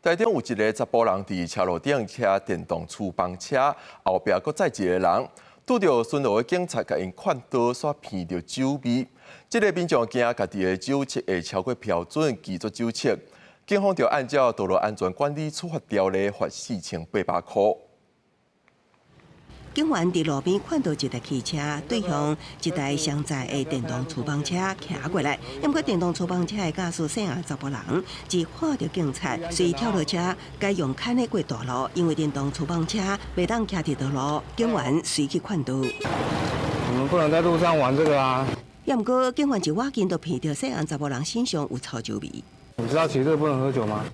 台中有一个查埔人佇車路頂騎電動觸碰車，後壁閣載一個人，拄著巡邏的警察共𪜶勸導，煞鼻著酒味。這个民眾驚家己的酒測會超過標準，拒絕酒測。警方就按照道路安全管理處罰條例罰4800塊。警員佇路邊看到一台汽車對向一台雙載的電動觸碰車騎過來，毋過電動觸碰車的駕駛細漢查埔人，一看著警察，隨跳落車，改用牽的過大路，因為電動觸碰車袂當騎佇道路，警員隨去勸導。我們不能在路上玩這個啊！毋過警員一倚近就鼻著細漢查埔人身上有臭酒味。你知道騎這個不能喝酒嗎？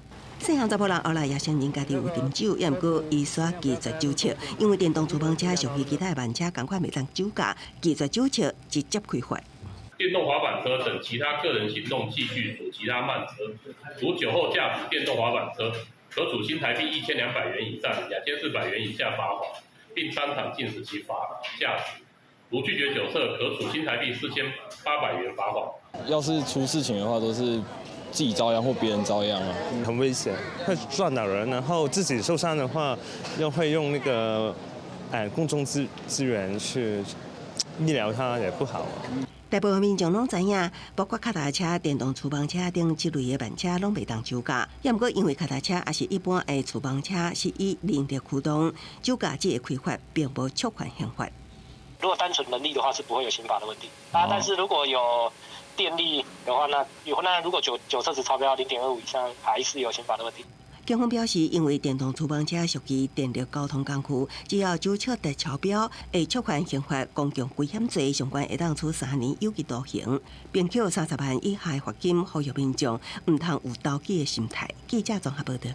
細漢查埔人後來也承認家己有啉酒，毋過伊煞拒絕酒測，因為電動觸碰車屬於其他的慢車，仝款袂當酒駕，拒絕酒測直接開罰。電動滑板車等其他個人行動器具屬其他慢車，如酒後駕駛電動滑板車，可處新台幣1200元以上2400元以下罰鍰，並當場禁止其駕駛。如拒絕酒測，可處新台幣4800元罰鍰。要是出事情的話，都是自己遭殃或別人遭殃啊。很危險，會撞到人，然後自己受傷的話，又會用那個公眾資源去醫療他，也不好。大部分民眾攏知影，包括腳踏車、電動觸碰車等這類的慢車攏袂當酒駕。毋過因為腳踏車抑是一般的觸碰車是以人力驅動，酒駕只會開罰，並無觸犯刑法。如果單純人力的話，是不會有刑法的問題啊。但是如果有電力的話，那如果酒測值超標0.25以上，還是有刑法的問題。警方表示，因為電動觸碰車屬於電力交通工具，只要酒測值超標，會觸犯刑法公共危險罪，上懸會當處3年有期徒刑，並扣30萬以下罰金，呼籲民眾毋通有投機的心態。記者綜合報道。